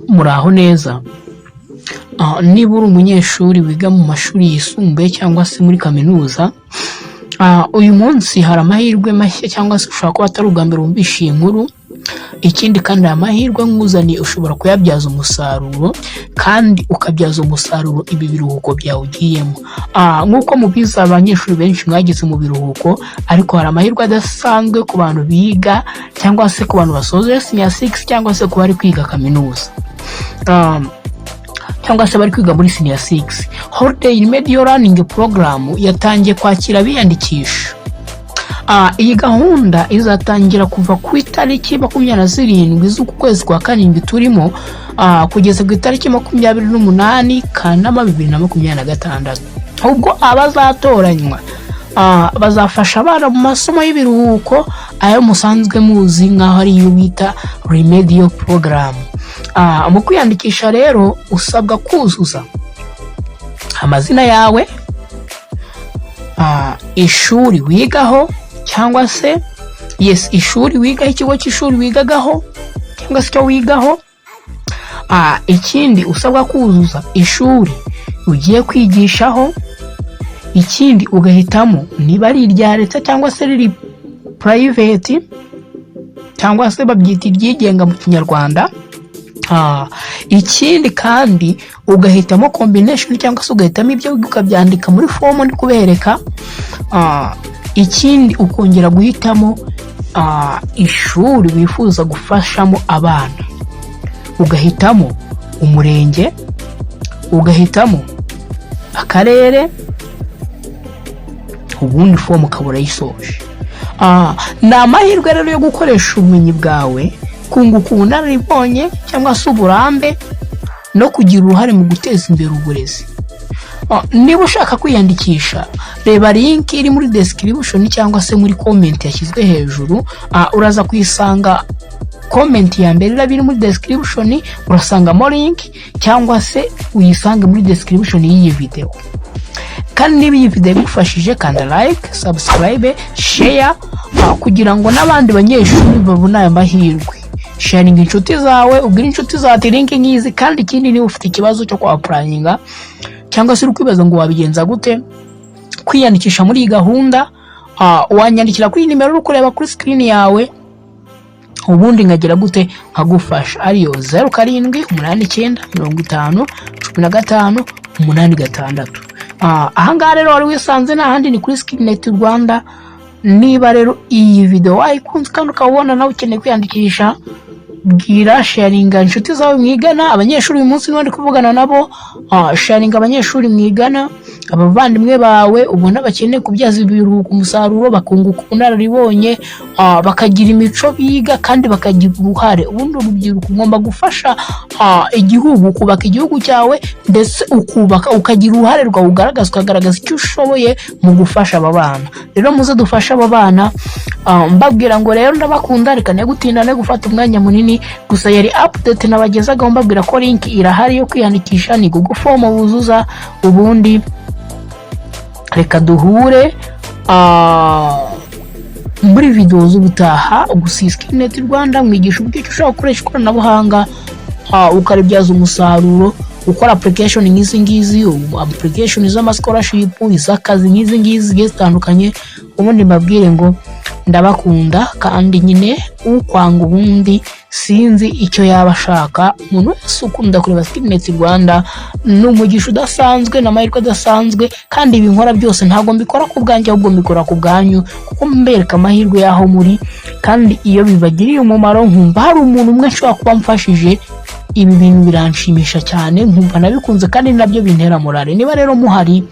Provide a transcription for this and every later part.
Muraho neza. Niba uri umunyeshuri wiga mu mashuri yisumbuye cyangwa se muri kaminuza, uyu munsi hari amahirwe mashya, cyangwa se ushobora kuba atari ubwa mbere wumvishe iyi nkuru. Ikindi kandi, aya mahirwe nkuzaniye ushobora kuyabyaza umusaruro, kandi ukabyaza umusaruro ibi biruhuko byawe ugiyemo. Nk'uko mubizi, abanyeshuri benshi mwageze mu biruhuko, ariko hari amahirwe adasanzwe ku bantu biga cyangwa se ku bantu basoje senior six, cyangwa se ku bari kwiga kaminuza, cyangwa se bari kwiga muri senior six. Holiday Remedial Learning Program yatangiye kwakira abiyandikisha. Iyi gahunda izatangira kuva ku itariki 27 z'uku kwezi kwa karindwi turimo, kugeza ku itariki 28 Kanama 2026. Ubwo abazatoranywa bazafasha abana mu masomo y'ibiruhuko, ayo musanzwe muzi nk'aho ariyo bita remedial program. Mu kwiyandikisha rero usabwa kuzuza amazina yawe, ishuri wigaho, cyangwa se yes, ishuri wigaho, ikigo cy'ishuri wigagaho cyangwa se icyo wigaho. Ikindi usabwa kuzuza ishuri ugiye kwigishaho. Ikindi ugahitamo niba ari irya leta cyangwa se riri private, cyangwa se babyita iryigenga mu Kinyarwanda. Ikindi kandi ugahitamo combination, cyangwa se ugahitamo ibyo wiga, ukabyandika muri fomu ndi kubereka. Ikindi ukongera guhitamo ishuri wifuza gufashamo abana, ugahitamo umurenge, ugahitamo akarere, ubundi fomu ukaba urayisoje. Ni amahirwe rero yo gukoresha ubumenyi bwawe, kunguka ubunararibonye cyangwa se uburambe, no kugira uruhare mu guteza imbere uburezi. Niba ushaka kwiyandikisha, reba link iri muri description cyangwa se muri comment yashyizwe hejuru. Uraza kuyisanga, comment ya mbere iraba iri muri description, urasangamo link, cyangwa se uyisange muri description y'iyi video. Kandi niba iyi video igufashije, kanda like, subscribe, share, kugira ngo n'abandi banyeshuri babone aya mahirwe. Sharinga inshuti zawe, ubwire inshuti zawe ati link nk'izi. Kandi ikindi, niba ufite ikibazo cyo kwa applyinga, cyangwa se uri kwibaza ngo wabigenza gute kwiyandikisha muri iyi gahunda, wanyandikira kuri nimero uri kureba kuri screen yawe, ubundi nkagira gute? Nkagufasha, ariyo 0789515886. Ahangaha rero wari wisanze n'ahandi ni kuri Skillnet Rwanda. Niba rero iyi video wayikunze kandi ukaba ubona nawe ukeneye kwiyandikisha, bwira, sharinga inshuti zawe mwigana, abanyeshuri. Uyu munsi niba ndi kuvugana nabo, sharinga abanyeshuri mwigana, abavandimwe bawe ubona bakeneye kubyaza ibiruhuko umusaruro, bakunguka ubunararibonye, bakagira imico biga kandi bakagira uruhare. Ubundi urubyiruko ugomba gufasha igihugu, kubaka igihugu cyawe, ndetse ukubaka, ukagira uruhare rwawe ugaragaza, ukagaragaza icyo ushoboye mu gufasha aba bana. Rero muze dufashe aba bana. Mbabwira ngo rero ndabakunda. Reka ne gutinda, ne gufata umwanya munini, gusa yari update nabagezagaho, mbabwira ko link irahari yo kwiyandikisha, ni Google Form wuzuza. Ubundi reka duhure muri video z'ubutaha. Gusa iyi Skillnet Rwanda mwigisha uburyo ki ushobora gukoresha ikoranabuhanga, ukaribyaza umusaruro, ukora application nk'izi ngizi, application z'ama scholarship, iz'akazi nk'izi ngizi zigiye zitandukanye. Ubundi mbabwire ngo ndabakunda, kandi nyine ukwanga ubundi sinzi icyo yaba ashaka. Umuntu wese ukunda kureba Skillnet Rwanda ni umugisha udasanzwe n'amahirwe adasanzwe. Kandi ibi nkora byose ntabwo mbikora ku bwanjye, ahubwo mbikora ku bwanyu, kuko mbereka amahirwe y'aho muri. Kandi iyo bibagiriye umumaro, nkumva hari umuntu umwe nshobora kuba mfashije, ibi bintu biranshimisha cyane, nkumva nabikunze, kandi nabyo bintera morale. Niba rero muhari,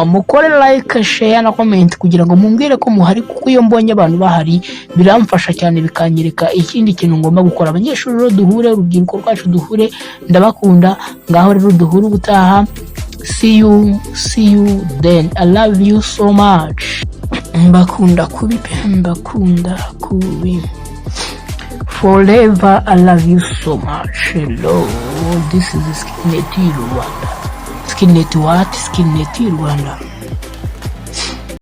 mukore like, share na comment kugira ngo mumbwire ko muhari, kuko iyo mbonye abantu bahari biramfasha cyane, bikanyereka ikindi kintu ngomba gukora. Abanyeshuri rero duhure, urubyiruko rwacu duhure, ndabakunda. Ngaho rero duhure ubutaha. See you, see you then. I love you so much. Mbakunda kubi pe, mbakunda kubi. Forever, I love you so much. Hello, this is Skillnet Rwanda. Skillnet what? Skillnet Rwanda.